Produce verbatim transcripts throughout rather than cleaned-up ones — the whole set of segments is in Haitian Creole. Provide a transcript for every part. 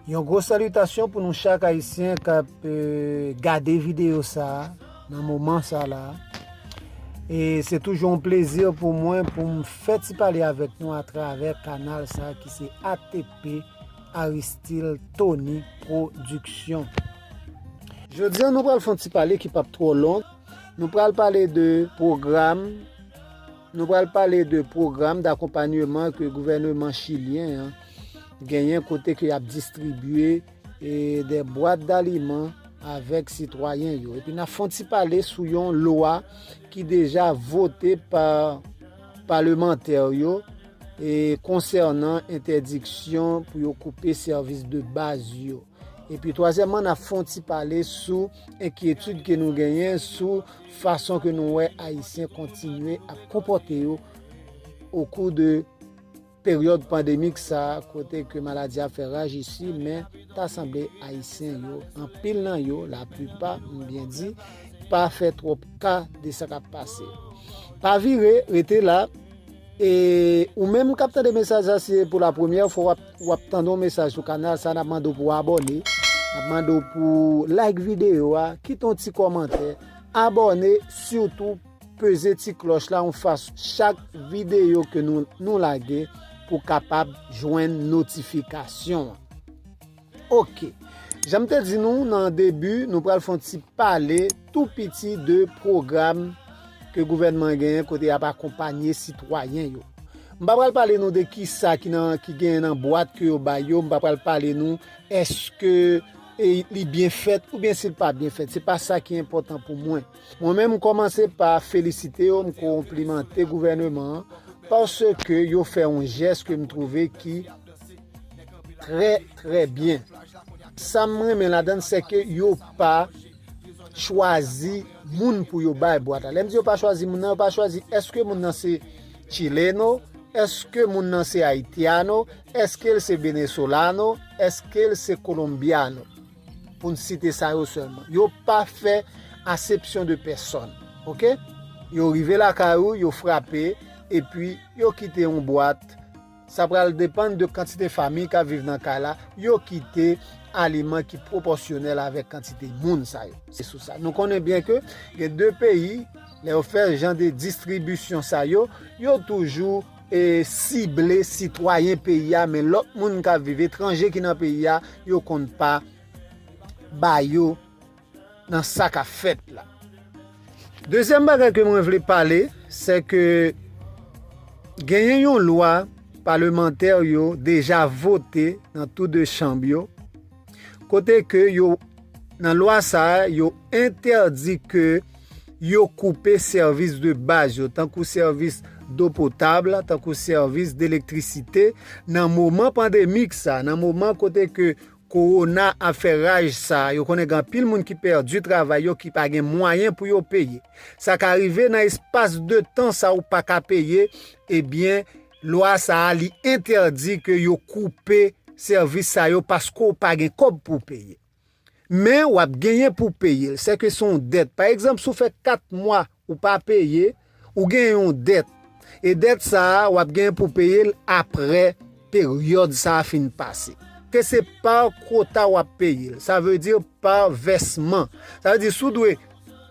Yon gwo salitasyon pou nou chak Ayisyen k ap, eh, gade videyo sa a nan moman sa la. E se toujou yon plezi pou mwen pou m fè ti pale avèk nou atravè kanal sa a ki se A T P Aristil Tony Production. Jodi a, nou pral fè yon ti pale ki p ap twò long. Nou pral pale de pwogram, nou pral pale de pwogram dakonpanyeman ke gouvèneman chilyen an genyen, kote ke y ap distribye, e, de bwat daliman avèk sitwayen yo. Epi n ap fè yon ti pale sou yon lwa ki deja vote pa palemantè yo, e, konsènan entèdiksyon pou yo koupe sèvis de baz yo. Epi twazyèmman, n ap fè yon ti pale sou enkyetid ke nou genyen sou fason ke nou wè Ayisyen kontinye ap konpòte yo okou de peryòd pandemik sa a, kote ke maladi a fè raj isi, men ta sanble Ayisyen yo, anpil nan yo, laplipa, m byen di, pa fè twòp ka de sa k ap pase. Pa vire, rete la. E ou menm k ap tande mesaj sa, se pou la premyè fwa w ap, w ap tande yon mesaj sou kanal sa, n ap mande w pou w abòne, n ap mande w pou w like videyo a, kite yon ti kòmantè, abòne, sitou peze ti klòch la yon fason chak videyo ke nou, nou lage pou w kapab jwenn notifikasyon an. Oke. Jan m te di nou nan debi, nou pral fè yon ti pale tou piti de pwogram ke gouvènman an genyen kote y ap akonpanye sitwayen yo. M pa pral pale nou de kisa ki nan, ki genyen nan bwat ke yo bay yo, m pa pral pale nou èske, e, li byen fèt oubyen si l pa byen fèt. Se pa sa ki enpòtan pou mwen. Mwen menm, m kòmanse pa felisite yo, m konplimante gouvèneman an, paske yo fè yon jès ke m twouve ki trè, trè byen. Sa m renmen ladan l, se ke yo pa chwazi moun pou yo bay bwat la. Lè m di yo pa chwazi moun nan, yo pa chwazi èske moun nan se chileno, èske moun nan se haitiano, èske l se venezolano, èske l se colombiano. Pou n site sa yo sèlman. Yo pa fè asepsyon de pèsòn. Oke? Yo rive lakay ou, yo frape, epi yo kite yon bwat. Sa pral depann de kantite fanmi k ap viv nan kay la. Yo kite aliman ki pwopòsyonèl avèk kantite moun sa yo. Se sou sa. Nou konnen byen ke gen de peyi, lè yo fè jan de distribisyon sa yo, yo toujou, e, sible sitwayen peyi a, men lòt moun k ap viv, etranje ki nan peyi a, yo konn pa ba yo nan sa k ap fèt la. Dezyèm bagay ke mwen vle pale, se ke genyen yon lwa palemantè yo deja vote nan tou de chanm yo, kote ke yo, nan lwa sa a, yo entèdi ke yo koupe sèvis de baz yo, tankou sèvis do potab, tankou sèvis de elektrisite, nan moman pandemik sa, nan moman kote ke kowona ap fè raj sa, yo konnen gen anpil moun ki pèdi travay yo, ki pa gen mwayen pou yo peye. Sa ka rive nan espas de tan sa ou pa ka peye, ebyen, lwa sa a, li entèdi ke yo koupe sèvis sa yo paske w pa gen kòb pou w peye. Men w ap genyen pou w peye l. Sèke se yon dèt. Pa egzanp, si w fè kat mwa ou pa peye, ou gen yon dèt. E dèt sa a, w ap genyen pou w peye l apre peryòd sa a fin pase. Ke se pa kwota w ap peye l. Sa vle di pa vèsman. Sa vle di si w dwe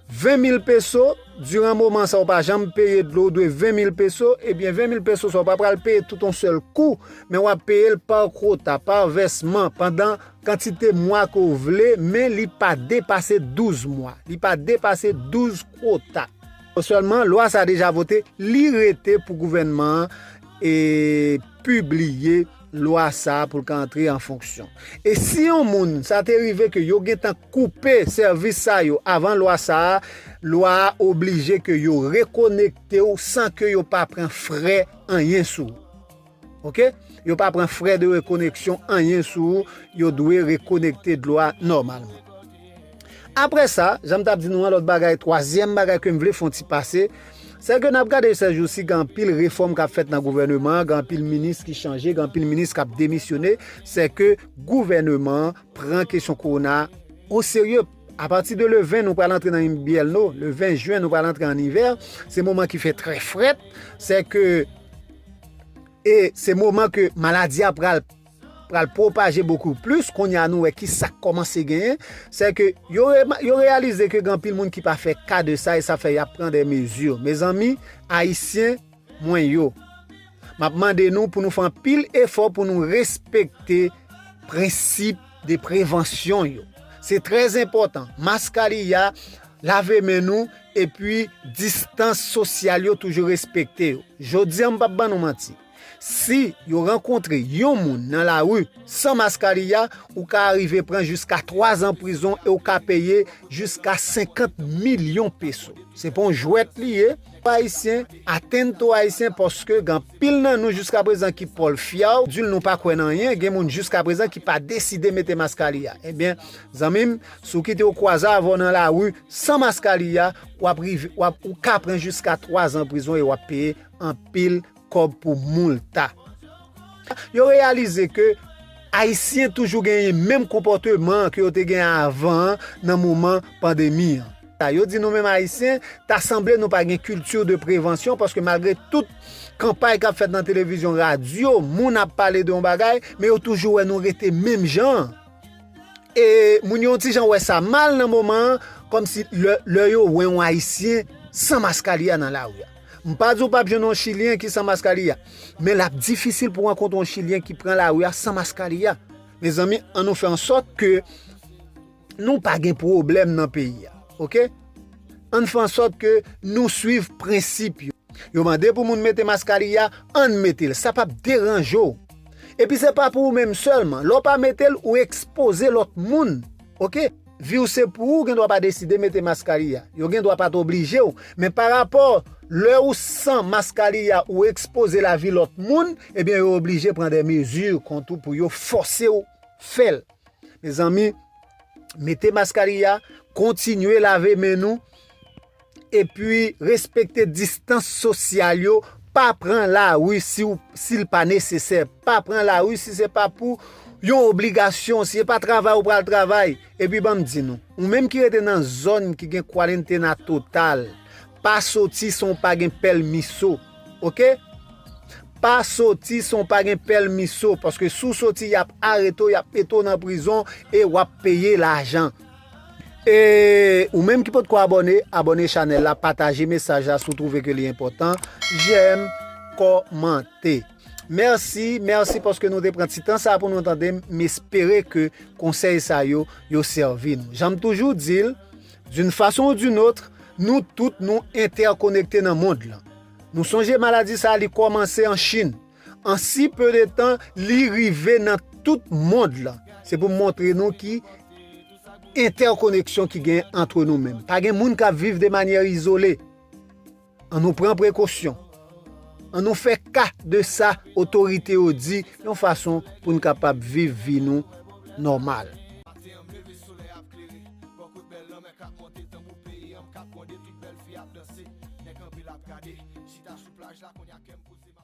ven mil peso, diran moman sa a ou pa janm peye dlo, ou dwe ven mil peso, ebyen ven mil peso sa a ou pa pral peye tout yon sèl kou, men w ap peye l pa kwota, pa vèsman, pandan kantite mwa ke w vle, men li pa depase douz mwa. Li pa depase douz kwota. Sèlman, lwa sa a deja vote, li rete pou gouvènman an, e, pibliye lwa sa a pou l ka antre an fonksyon. E si yon moun, sa te rive ke yo gentan koupe sèvis sa yo avan lwa sa a, lwa a oblije ke yo rekonekte w san ke yo pa pran frè anyen sou ou. Oke? Yo pa pran frè de rekoneksyon anyen sou ou, yo dwe rekonekte dlo a nòmalman. Apre sa, jan m t ap di nou an, lòt bagay, twazyèm bagay ke m vle fè yon ti pase, se ke n ap gade se jou si gen anpil refòm k ap fèt nan gouvèneman an, gen anpil minis ki chanje, gen anpil minis k ap demisyone, se ke gouvèneman an pran kesyon kowona a oserye. Apati de le ven, nou pral antre nan enbyèno, le ven jen, nou pral antre an ivè, se moman ki fè trè frèt, se ke E se moman ke maladi a pral pral pwopaje bokou plis. Kounye a nou wè ki sa k kòmanse genyen, se ke yo, re, yo reyalize ke gen anpil moun ki pa fè ka de sa, e sa fè y ap pran de mezi. Mezanmi, Ayisyen mwen yo, m ap mande nou pou nou fè anpil efò pou nou respekte prensip de prevansyon yo. Se trè enpòtan. Maskaliya, lave men nou, epi distans sosyal yo toujou respekte yo. Jodi a, m p ap ban nou manti. Si yo rankontre yon moun nan lari san maskaliya, ou ka rive pran jiska twa zan prizon e ou ka peye jiska senkant milyon peso. Se pa yon jwèt li ye. Ayisyen, atento Ayisyen, paske gen anpil nan nou jiska prezan ki pòlfya, di l nou pa kwè nan anyen, gen moun jiska prezan ki pa deside mete maskaliya. Ebyen, zanmi m, si w kite yo kwaze avè w nan lari san maskaliya, w ap rive, w ap, ou ka pran jiska twa zan prizon e w ap peye anpil kòb pou moulta. Yo reyalize ke Ayisyen toujou genyen menm konpòteman ke yo te gen avan an nan moman pandemi an. Yo di nou menm Ayisyen, ta sanble nou pa gen kilti de prevansyon, paske malgre tout kanpay k ap fèt nan televizyon, radyo, moun ap pale de yon bagay, men yo toujou wè nou rete menm jan an. E moun yo yon ti jan wè sa mal nan moman an, kòmsi lè, lè yo wè yon Ayisyen san maskaliya nan lari a. M pa di w p ap jwenn yon Chilyen ki san maskaliya, men l ap difisil pou w rankontre yon Chilyen ki pran lari a san maskaliya. Mezanmi, ann nou fè an sòt ke nou pa gen pwoblèm nan peyi a, oke? Ann fè an sòt ke nou swiv prensip yo. Yo mande pou moun mete maskaliya, ann mete l. Sa p ap deranje w. Epi se pa pou ou menm sèlman. Lè w pa mete l, ou ekspoze lòt moun. Oke? Vi w se pou ou, gen dwa pa deside mete maskaliya. Yo gen dwa pa t oblije w. Men pa rapò, lè ou san maskaliya, ou ekspoze lavi lòt moun, ebyen yo oblije pran de mezi kont ou pou yo fòse w fè l. Mezanmi, mete maskaliya, kontinye lave men nou, epi respekte distans sosyal yo. Pa pran lari si w, si l pa nesesè. Pa pran lari si se pa pou yon obligasyon, si se pa travay ou pral travay. Epi ban m di nou, ou menm ki rete nan zòn ki gen kwarantena total, pa soti san w pa gen pèmiso, oke? Pa soti san w pa gen pèmiso, paske si w soti, y ap arete w, y ap mete w nan prizon e w ap peye lajan. E ou menm ki potko abòne, abòne chanèl la, pataje mesaj la si w twouve ke li enpòtan, jèm, kòmante. Mèsi, mèsi paske nou te pran ti tan sa pou nou tande m. M espere ke konsèy sa yo, yo sèvi nou. Jan m toujou di l, d'une façon ou d'une autre, nou tout nou entèkonekte nan mond lan. Nou sonje maladi sa, li kòmanse an Chin. An si peu de tan, li rive nan tout mond lan. Se pou montre nou ki entèkoneksyon ki gen antre nou menm. Pa gen moun k ap viv de manyè izole. Ann nou pran prekosyon. Ann nou fè ka de sa otorite yo di, yon fason pou n kapab viv vi nou nòmal. Maten an m leve, solèy ap klere. Bò kot bèl lanmè k ap monte, tanbou peyi an m k ap gwonde, tout bèl fi ap danse. Nèg anpil ap gade, chita sou plaj la, kounye a kè m poze.